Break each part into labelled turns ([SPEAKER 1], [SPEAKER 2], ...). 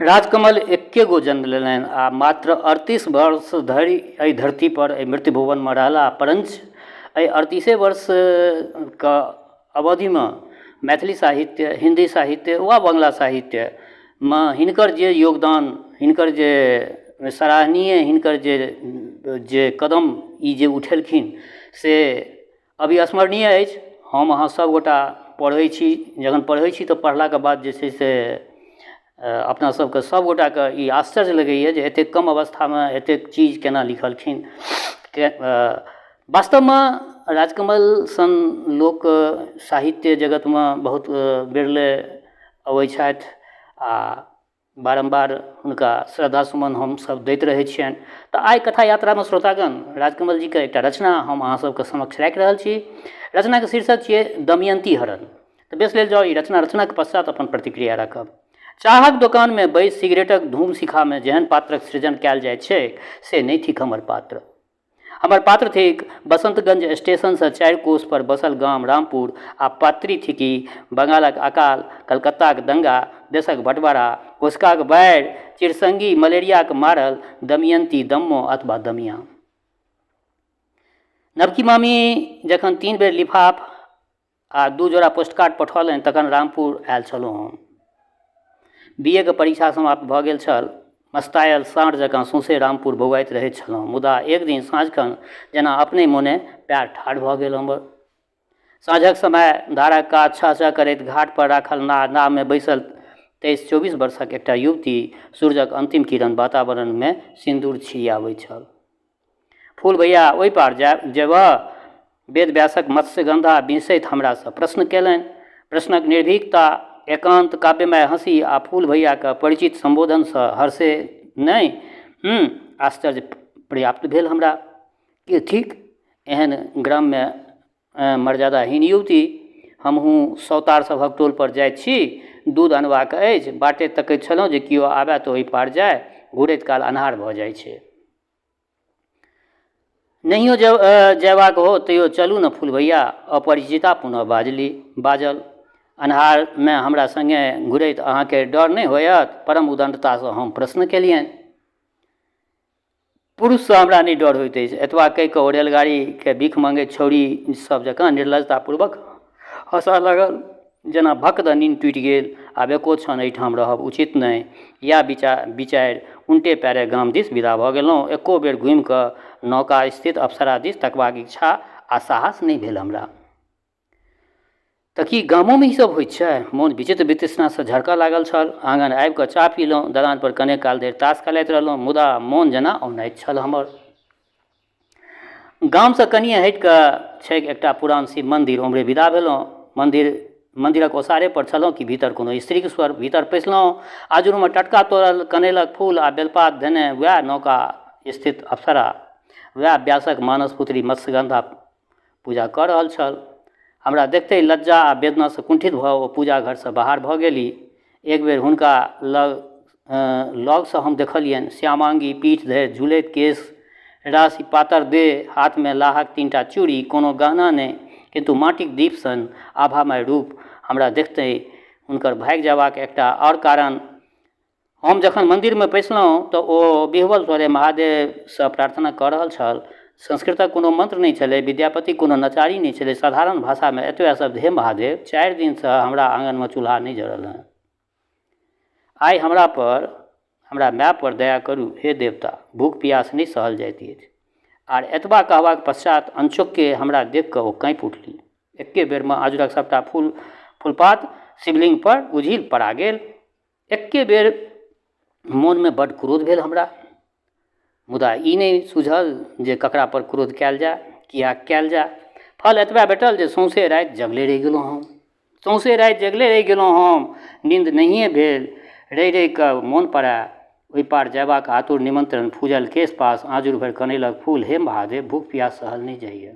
[SPEAKER 1] राजकमल एक्के गो जन्म लेलनि आ मात्र 38 वर्ष धरि एहि धरतीपर एहि मृत्यु भुवनमे रहलाह, परञ्च एहि अड़तीसे वर्षके अवधिमे मैथिली साहित्य, हिन्दी साहित्य वा बङ्गला साहित्यमे हिनकर जे योगदान, हिनकर जे सराहनीय, हिनकर जे जे कदम ई जे उठेलखिन से अविस्मरणीय अछि। हम अहाँ सबगोटा पढ़ै छी, जखन पढ़ै छी तऽ पढ़लाके बाद जे छै से अपना सबके सबगोटाके ई आश्चर्य लगैए जे एतेक कम अवस्थामे एतेक चीज केना लिखलखिन। वास्तवमे राजकमल सन लोक साहित्य जगतमे बहुत बिरले अबै छथि आ बारम्बार हुनका श्रद्धा सुमन हमसब दैत रहै छिअनि। तऽ आइ कथा यात्रामे श्रोतागण राजकमल जीके एकटा रचना हम अहाँ सबके समक्ष राखि रहल छी। रचनाके शीर्षक छियै दमयन्ती हरण। तऽ बेस लेल जाउ ई रचना, रचनाके पश्चात अपन प्रतिक्रिया राखब। चाहक दोकानमे बैसि सिगरेटक धूम शिखामे जेहन पात्रक सृजन कयल जाइत छैक से नहि थिक हमर पात्र। हमर पात्र थिक बसन्तगंज स्टेशनसँ 4 कोस पर बसल गाम रामपुर आ पात्री थिकी बंगालक अकाल, कलकत्ताक दंगा, देशक बँटवारा, कोशिकाक बाढ़ि, चिरसंगी मलेरियाक मारल दमयन्ती दम्मो अथवा दमिया। नवकी मामी जखन 3 बेर लिफाफ आ 2 जोड़ा पोस्टकार्ड पठौलनि तखन रामपुर आयल छलहुँ हम। बी ए के परीक्षा समाप्त भऽ गेल छल। मस्तायल साँढ़ जकाँ सौंसे रामपुर बौआइत रहैत छलहुँ। मुदा एक दिन साँझखन जेना अपने मोने पएर ठाढ़ भऽ गेल हमर। साँझक समय धारक कात छह-छह करैत घाट पर राखल नावमे बैसल 23-24 वर्षक एकटा युवती सूर्यक अन्तिम किरण वातावरणमे सिन्दूर छिड़ियाबैत छल। फूल भैया ओहि पार जेबह? वेद व्यासक मत्स्यगन्धा बिसैत हमरासँ प्रश्न कयलनि। प्रश्नक निर्भीकता, एकान्त काव्यमय हँसी आ फूल भैयाक परिचित सम्बोधनसँ हर्षे नहि, आश्चर्य पर्याप्त भेल हमरा। के थिक एहन ग्राम्य मर्यादाहीन युवती? हमहूँ सौतार सभक टोलपर जाइत छी, दूध अनबाक अछि। बाटे तकैत छलहुँ जे कियो आबय तऽ ओहि पार जाय। घुरैत काल अन्हार भऽ जाइत छै। नहियो जयबाक हो तैयो चलू ने फूल भैया, अपरिचिता पुनः बाजलि बाजल। अन्हारमे हमरा सङ्गे घुरैत अहाँके डर नहि होयत? परम उदण्डतासँ हम प्रश्न केलियनि। पुरुषसँ हमरा नहि डर होइत अछि। एतबा कहि कऽ ओ रेलगाड़ीके भीख मङ्गैत छौड़ी सब जकाँ निर्लज्जतापूर्वक हँसऽ लागल। जेना भक्क दऽ नीन टूटि गेल, आब एको क्षण एहिठाम रहब उचित नहि। इएह विचारि उनटे पएरे गाम दिस विदा भऽ गेलहुँ। एको बेर घुमि कऽ नौका स्थित अप्सरा दिस तकबाक इच्छा आ साहस नहि भेल हमरा। तऽ की गामोमे ई सब होइत छै? मोन विचित्र वितृष्णासँ झरकऽ लागल छल। आँगन आबि कऽ चाह पीलहुँ। दलानपर कने काल धरि ताश खेलाइत रहलहुँ, मुदा मोन जेना औनाइत छल हमर। गामसँ कनिए हटि कऽ छैक एकटा पुरान शिव मन्दिर, ओम्हरे विदा भेलहुँ। मन्दिरक ओसारेपर छलहुँ कि भीतर कोनो स्त्रीक स्वर। भीतर पैसलहुँ। आजुरमे टटका तोड़ल कनैलक फूल आ बेलपात धेने वएह नौका स्थित अप्सरा, वएह व्यासक मानस पुत्री मत्स्यगन्धा पूजा कऽ रहल छल। हमरा देखिते लज्जा आ वेदनासँ कुण्ठित भऽ ओ पूजा घरसँ बाहर भऽ गेली। एक बेर हुनका लगसँ हम देखलियनि, श्यामांगी, पीठ धरि झुलैत केश राशि, पातर देह, हाथमे लाहक 3टा चूड़ी, कोनो गहना नहि, किन्तु माटिक दीप सन आभामय रूप। हमरा देखिते हुनकर भागि जयबाक एकटा आओर कारण। हम जखन मन्दिरमे पैसलहुँ तऽ ओ विह्वल स्वरे महादेवसँ प्रार्थना कऽ रहल छल। संस्कृतक कोनो मन्त्र नहि छलै, विद्यापतिक कोनो नचारी नहि छलै, साधारण भाषामे एतबे शब्द, हे महादेव, 4 दिनसँ हमरा आङनमे चूल्हा नहि जरल हँ। आइ हमरापर, हमरा मायपर दया करू, हे देवता, भूख पियास नहि सहल जाइत अछि। आर एतबा कहबाक पश्चात अनचोक्के हमरा देखि कऽ ओ काँपि उठली। एक्के बेरमे आजुरक सभटा फूल फुलपात शिवलिङ्गपर उझिल पड़ा गेल। एक्के बेर मोनमे बड्ड क्रोध भेल हमरा, मुदा ई नहि सूझल जे ककरापर क्रोध कयल जाय, किएक कयल जाय। फल एतबा भेटल जे सौँसे राति जगले रहि गेलहुँ हम। सौँसे राति जगले रहि गेलहुँ हम। नीन्द नहिए भेल। रहि रहि कऽ मोन पड़ए ओहि पार जयबाक आतुर निमन्त्रण, फूजल केश पाश, आँजुर भरि कनैलक फूल, हे महादेव, भूख पियास सहल नहि जाइए।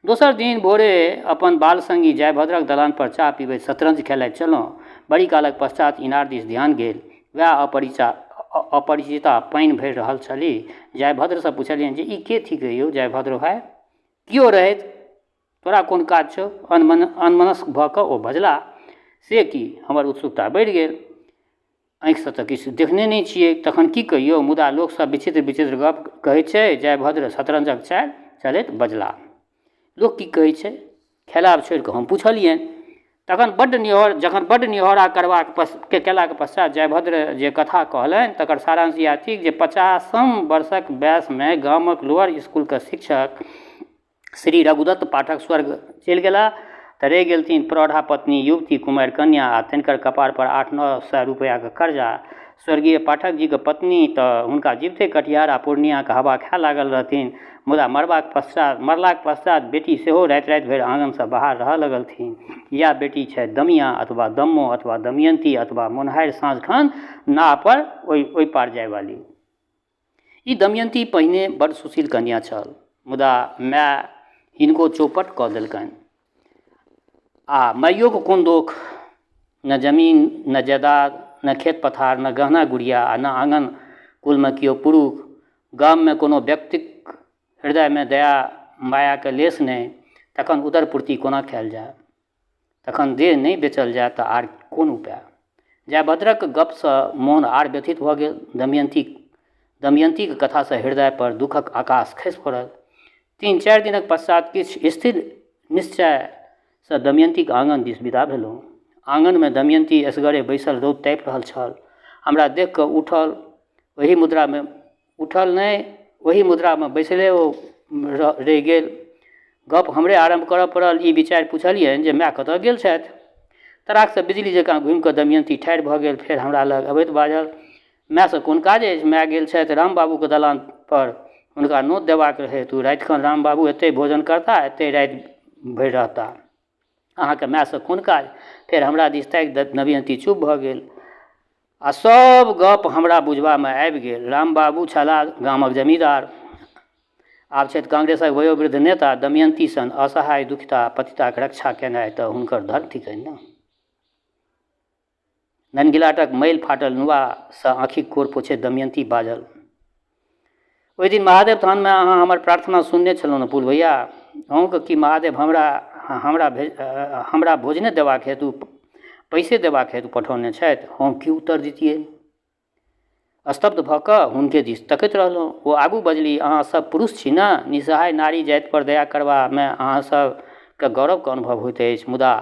[SPEAKER 1] दोसर दिन भोरे अपन बाल संगी जयभद्रक दलानपर चाह पीबैत शतरंज खेलाइत छलहुँ। बड़ी कालक पश्चात इनार दिस ध्यान गेल। वएह अपरिचिता पानि भरि रहल छलीह। जयभद्रसँ पुछलियनि जे ई के थिक यौ जयभद्र भाय? कियो रहथि, तोरा कोन काज छौ? अनमनस्क भऽ कऽ ओ बजलाह। से की? हमर उत्सुकता बढ़ि गेल। आँखिसँ तऽ किछु देखने नहि छियै तखन की कहियौ मुदा लोकसब विचित्र विचित्र गप कहै छै जयभद्र शतरञ्जक चालि चलैत बजलाह। लोक की कहै छै? खेलाएब छोड़िकऽ हम पुछलियनि। तखन बड्ड निहोर जखन बड्ड निहोरा करबाक के केलाक पश्चात जयभद्र जे कथा कहलनि तकर सारांश इएह थिक जे 50म वर्षक वयसमे गामक लोअर इसकुलके शिक्षक श्री रघुदत्त पाठक स्वर्ग चलि गेलाह तऽ रहि गेलथिन प्रौढ़ा पत्नी युवती कुमारि कन्या आ तिनकर कपारपर 800-9 सए रुपैआके कर्जा। स्वर्गीय पाठक जीक पत्नी तऽ हुनका जीविते कटिहार आ पूर्णियाक हवा खाए लागल रहथिन मुदा मरबाक पश्चात मरलाक पश्चात बेटी सेहो राति राति भरि आङनसँ बाहर रहऽ लगलथिन। इएह बेटी छथि दमिया अथवा दम्मो अथवा दमयन्ती अथवा मोनहारि साँझखन नाहपर ओहि ओहि पार जाइवाली। ई दमयन्ती पहिने बड्ड सुशील कन्या छल मुदा माय हिनको चौपट कऽ देलकनि आ माइयोके कोन दोख ने जमीन ने जायदाद ने खेत पथार ने गहना गुड़िया आ ने आङ्गन कुलमे केओ पुरुष गाममे कोनो व्यक्तिक हृदयमे दया मायाके लेश नहि तखन उदर पूर्ति कोना कयल जाय। तखन देह नहि बेचल जाए तऽ आर कोन उपाय? जयभद्रक गपसँ मोन आर व्यथित भऽ गेल। दमयन्तीक कथासँ हृदयपर दुःखक आकाश खसि पड़ल। 3-4 दिनक पश्चात किछु स्थिर निश्चयसँ दमयन्तीक आङन दिस विदा भेलहुँ। आङनमे दमयन्ती एसगरे बैसल रौद तापि रहल छल। हमरा देखि कऽ उठल ओही मुद्रामे उठल नहि ओही मुद्रामे बैसले ओ रहि गेल। गप हमरे आरम्भ करऽ पड़ल। ई विचारि पुछलियनि जे माय कतऽ गेल छथि? तड़ाकसँ बिजली जकाँ घुमिकऽ दमयन्ती ठाढ़ि भऽ गेल। फेर हमरा लग अबैत बाजल, मायसँ कोन काज अछि? माय गेल छथि रामबाबूक दलानपर हुनका नोत देबाक हेतु। रातिखन रामबाबू एतहि भोजन करताह, एतहि राति भरि रहताह। अहाँके मायसँ कोन काज? फेर हमरा दिस ताकि दमयन्ती चुप भऽ गेल आ सभ गप हमरा बुझबामे आबि गेल। रामबाबू छलाह गामक जमींदार, आब छथि कांग्रेसक वयोवृद्ध नेता। दमयन्ती सन असहाय दुखिता पतिताक रक्षा केनाइ तऽ हुनकर धर्म थिकनि ने। ननगिलाटक मैल फाटल नुआसँ आँखिक कोर पोछैत दमयन्ती बाजल, ओहि दिन महादेव थानमे अहाँ हमर प्रार्थना सुनने छलहुँ ने फूल भैया? अहूँके की महादेव हमरा हमरा भेज हमरा भोजने देबाक हेतु पैसे देबाक हेतु पठौने छथि? हम की उत्तर दितियै? स्तब्ध भऽ कऽ हुनके दिस तकैत रहलहुँ। ओ आगू बजली, अहाँ सब पुरुष छी ने? निस्सहाय नारी जातिपर दया करबामे अहाँ सबके गौरवके अनुभव होइत अछि। मुदा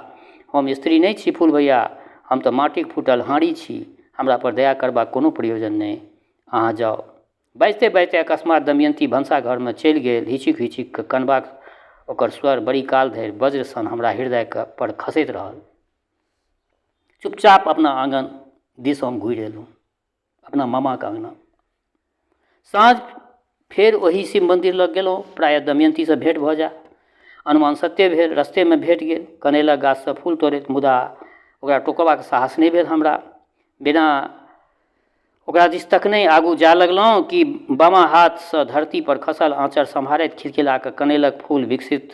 [SPEAKER 1] हम स्त्री नहि छी फूल भैया। हम तऽ माटिक फूटल हाँड़ी छी। हमरापर दया करबाक कोनो प्रयोजन नहि। अहाँ जाउ। बाजिते बाजिते अकस्मात दमयन्ती भनसा घरमे चलि गेल। हिचुकि हिचुकि कऽ कनबाक ओकर स्वर बड़ी काल धरि वज्र सन हमरा हृदय पर खसैत रहल। चुपचाप अपना आङ्गन दिस हम घुरि अयलहुँ, अपना मामाके अङ्गना। साँझ फेर ओही शिव मन्दिर लग गेलहुँ, प्रायः दमयन्तीसँ भेँट भऽ जाय। अनुमान सत्ये भेल, रस्तेमे भेट गेल। कनैलक गाछसँ फूल तोड़ैत, मुदा ओकरा टोकबाक साहस नहि भेल हमरा। बिना ओकरा दिस तकने आगू जाय लगलहुँ कि बामा हाथसँ धरतीपर खसल आँचर सम्हारैत खिलखिला कऽ कनैलक फूल विकसित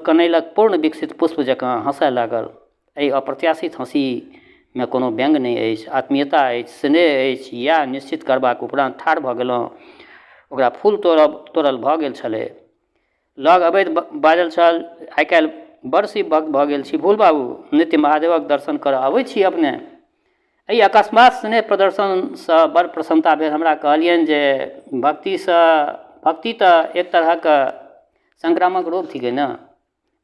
[SPEAKER 1] कनैलक पूर्ण विकसित पुष्प जकाँ हँसय लागल। एहि अप्रत्याशित हँसीमे कोनो व्यङ्ग नहि अछि, आत्मीयता अछि, स्नेह अछि। इएह निश्चित करबाक उपरान्त ठाढ़ भऽ गेलहुँ। ओकरा फूल तोड़ब तोड़ल भऽ गेल छलै। लग अबैत बाजल छल, आइ काल्हि बड़ शिव भक्त भऽ गेल छी भूल बाबू। नित्य महादेवक दर्शन करऽ अबै छी अपने। एहि अकस्मात स्नेह प्रदर्शनसँ बड़ प्रसन्नता भेल। हमरा कहलियनि जे भक्तिसँ भक्ति तऽ एक तरहक संक्रामक रोग थिकै ने।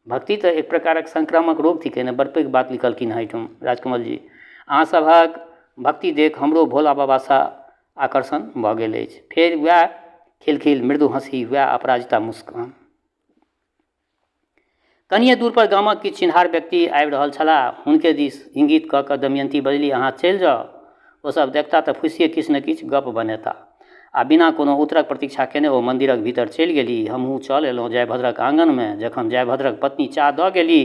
[SPEAKER 1] भक्ति तऽ एक प्रकारक संक्रामक रोग थिकै ने। बड़ पैघ बात लिखलखिन हँ एहिठाम राजकमल जी। अहाँ सभक भक्ति देख हमरो भोला बाबासँ आकर्षण भऽ गेल अछि। फेर वएह खिलखिल मृदु हँसी, वएह अपराजिता मुस्कान। कनिये दूरपर गामक किछु चिन्हार व्यक्ति आबि रहल छलाह। हुनके दिस इंगित कऽ कऽ दमयन्ती बजली, अहाँ चलि जाउ। ओ सभ देखता तऽ फुसिये किछु ने किछु गप्प बनेता। आ बिना कोनो उत्तरक प्रतीक्षा केने ओ मन्दिरक भीतर चलि गेली। हमहूँ चल एलहुँ जयभद्रक आङनमे। जखन जयभद्रक पत्नी चाह दऽ गेली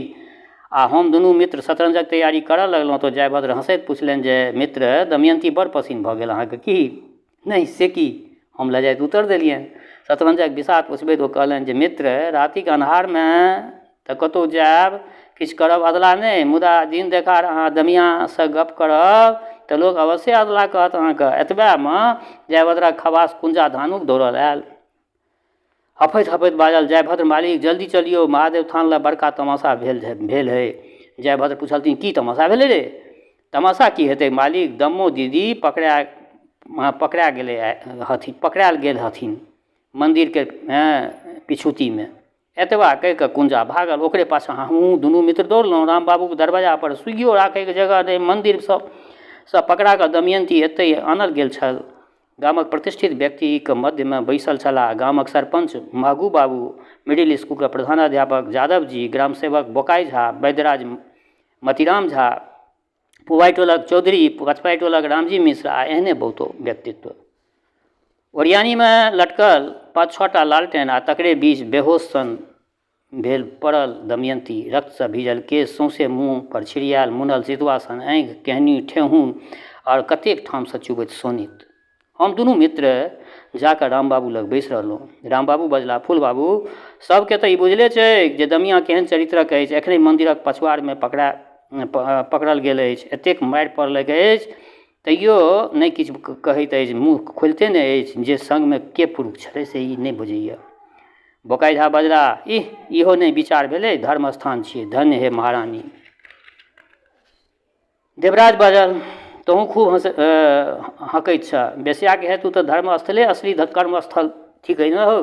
[SPEAKER 1] आ हम दुनू मित्र शतरंजक तैयारी करऽ लगलहुँ तऽ जयभद्र हँसैत पुछलनि जे मित्र, दमयन्ती बड़ पसिन्न भऽ गेल अहाँके की? नहि, से की? हम लजाइत उत्तर देलियनि। शतरंजक बिसात पोछबैत ओ कहलनि जे मित्र, रातिक अन्हारमे तऽ कतहु जायब, किछु करब अधलाह नहि, मुदा दिन देखार अहाँ दमियासँ गप्प करब तऽ लोक अवश्ये अधलाह कहत अहाँके। एतबेमे जयभद्रक खबास कुंजा धानुक दौड़ल आयल। हँफैत हँफैत बाजल, जयभद्र मालिक, जल्दी चलियौ, महादेव थान लग बड़का तमाशा भेल भेल हइ। जयभद्र पुछलथिन, की तमाशा भेलै रे? तमाशा की हेतै मालिक, दम्मो दीदी पकड़ा पकड़ा गेलै हथिन, पकड़ायल गेल हथिन मन्दिरके पिछुतीमे। एतबा कहि कऽ कुञ्जा भागल। ओकरे पाछाँ हमहूँ दुनू मित्र दौड़लहुँ। राम बाबूके दरवाजापर सुइयो राखैके जगह नहि। मन्दिर सबसँ पकड़ा कऽ दमयन्ती एतहि आनल गेल छल। गामक प्रतिष्ठित व्यक्तिके मध्यमे बैसल छलाह गामक सरपञ्च महगू बाबू, मिडिल स्कूलके प्रधानाध्यापक यादव जी, ग्रामसेवक बोकाइ झा, वैद्यराज मतिराम झा, पुबाइ टोलक चौधरी, पछबाइ टोलक रामजी मिश्र आ एहने बहुतो व्यक्तित्व। ओरियानीमे लटकल पाँच छओ टा लालटेन आ तकरे बीच बेहोश सन भेल पड़ल दमयन्ती। रक्तसँ भीजल केश, सौंसे मुँह पर छिड़ियायल मुनल सितुआ सन आँखि, केहनी ठेहुन आओर कतेक ठामसँ चुबैत शोणित। हम दुनू मित्र जा कऽ रामबाबू लग बैसि रहलहुँ। रामबाबू बजलाह, फूल बाबू, सभकेँ तऽ ई बुझले छैक जे दमिया केहन चरित्रक अछि। एखनहि मन्दिरक पछुआड़मे पकड़ा पकड़ल गेल अछि। एतेक मारि पड़लैक अछि तैयो नहि किछु कहैत अछि, मुँह खोलिते नहि अछि जे सङ्गमे के पुरुष छलै से ई नहि बुझैए। बोकाइ झा बजलाह, इह, इहो नहि विचार भेलै, धर्मस्थान छियै, धन्य हे महारानी। देवराज बाजल, तोहूँ खूब हँस हँकैत छह। बेस्याके हेतु तऽ धर्मस्थले असली कर्मस्थल थिकै ने हौ।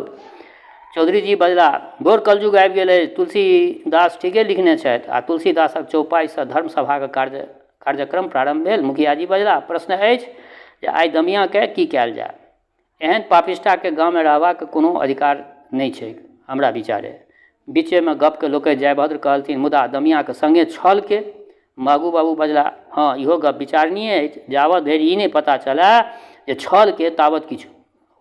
[SPEAKER 1] चौधरीजी बजलाह, घोर कलयुग आबि गेल अछि। तुलसीदास ठीके लिखने छथि। आ तुलसीदासक चौपाइसँ धर्मसभाक कार्य कार्यक्रम प्रारम्भ भेल। मुखियाजी बजलाह, प्रश्न अछि जे आइ दमियाकेँ की कयल जाय? एहन पापिष्टाके गाममे रहबाक कोनो अधिकार नहि छैक हमरा विचारे। बीचेमे गपके लोकैत जयभद्र कहलथिन, मुदा दमियाक संगे छल के? महगू बाबू बजलाह, हँ, इहो गप विचारणीय अछि। जाबत धरि ई नहि पता चलय जे छल के ताबत किछु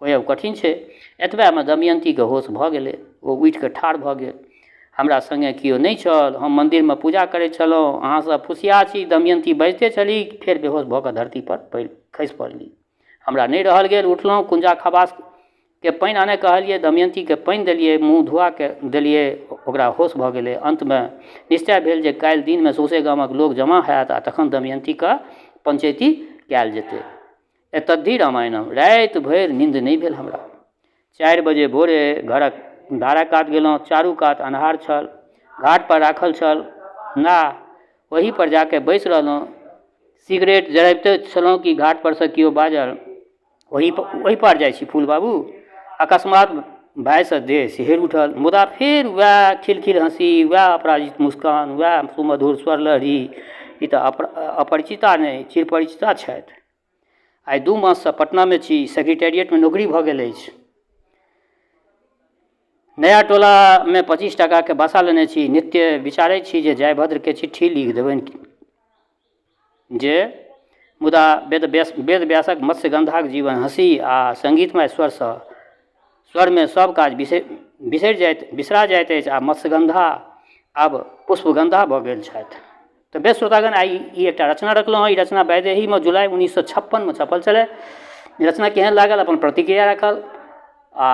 [SPEAKER 1] होयब कठिन छै। एतबेमे दमयन्तीके होश भऽ गेलै। ओ उठि कऽ ठाढ़ भऽ गेल। हमरा संगे केओ नहि छल। हम मन्दिरमे पूजा करैत छलहुँ। अहाँ सब फुसियाह छी। दमयन्ती बजिते छलीह कि फेर बेहोश भऽ कऽ धरतीपर पड़ि खसि पड़ली। हमरा नहि रहल गेल। उठलहुँ, कुञ्जा खबासके पानि आनय कहलियै। दमयन्तीके पानि देलियै, मुँह धुआके देलियै। ओकरा होश भऽ गेलै। अन्तमे निश्चय भेल जे काल्हि दिनमे सौँसे गामक लोक जमा होयत आ तखन दमयन्तीके पञ्चैती कयल जेतै। एतद्धि रामायणम। राति भरि नीन्द नहि भेल हमरा। 4 बजे भोरे घरक धारक कात गेलहुँ। चारू कात अन्हार छल। घाटपर राखल छल नाह, ओहीपर जा कऽ बैसि रहलहुँ। सिगरेट जरबिते छलहुँ कि घाटपरसँ केओ बाजल, ओहि ओहि पार जाइ छी फूल बाबू? अकस्मात भयसँ देह सिहरि उठल। मुदा फेर वएह खिलखिल हँसी, वएह अपराजित मुस्कान, वएह सुमधुर स्वर लहरी। ई तऽ अपरिचिता नहि, चिरपरिचिता छथि। आइ 2 माससँ पटनामे छी। सेक्रेटेरिएटमे नौकरी भऽ गेल अछि। नया टोलामे 25 टाकाके बासा लेने छी। नित्य विचारै छी जे जयभद्रके चिट्ठी लिख देबनि जे मुदा वेद व्यास वेद व्यासक मत्स्यगन्धाक जीवन हँसी आ सङ्गीतमय स्वरसँ स्वरमे सब काज बिसरि बिसरि जाइत बिसरा जाइत अछि आ मत्स्यगन्धा आब पुष्पगन्धा भऽ गेल छथि। तऽ बेस श्रोतागण, आइ ई एकटा रचना रखलहुँ हँ। ई रचना वैदेहीमे जुलाई 1956मे छपल छलै। रचना केहन लागल अपन प्रतिक्रिया राखल आ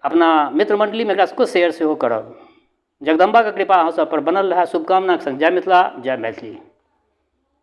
[SPEAKER 1] अपना मित्र मण्डलीमे एकरा सबके शेयर सेहो करब। जगदम्बाके कृपा अहाँ सब पर बनल रहए, शुभकामनाके संग जय मिथिला, जय मैथिली।